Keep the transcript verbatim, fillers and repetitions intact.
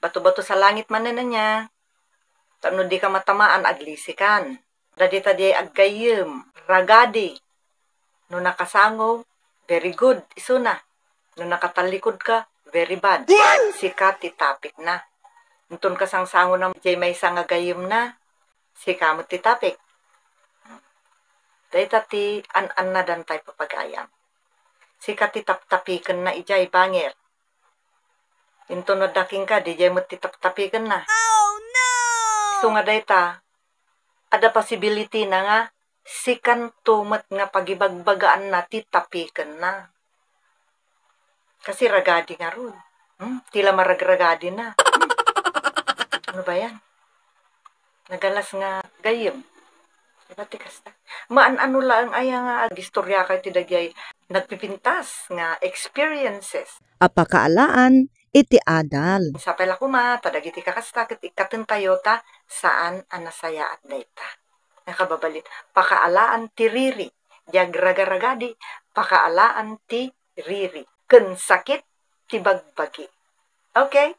Bato-bato sa langit manen ania. Tapno dika matamaan, aglisikan. Dagita diay aggayyem, ragadi. No nakasango, very good, isuna. No nakatallikudka, very bad. Sika ti topicna. Inton kasangsangoam diay maysa nga gayyemna, sika met ti topic. Dayta ti an-annadan tay papagayam. Sika ti taptapikenna idiay banger. Inton adda kenka, diay met ti taptapikenna. Oh, no! Isu nga dayta, adda possibility na nga sikanto met nga pagibagbagaanna ti tapikenna. Kasi ragadi ngarud. Hmm? Ti la maragragadina. Hmm? Ano ba yan? Nagalas nga gayyem. Diba ti kasta? Maan-ano laeng aya nga agistoriakay ti dagiti nagpipintas nga experiences. A pakaalaan iti adal. Sapay la koma, ta dagiti kakasta ket ikkatentayo ta saan a nasayaat dayta. Nakababalit, pakaalaan ti riri, diay agragaragadi, pakaalaan ti riri, ken sakit ti bagbagi. Okay?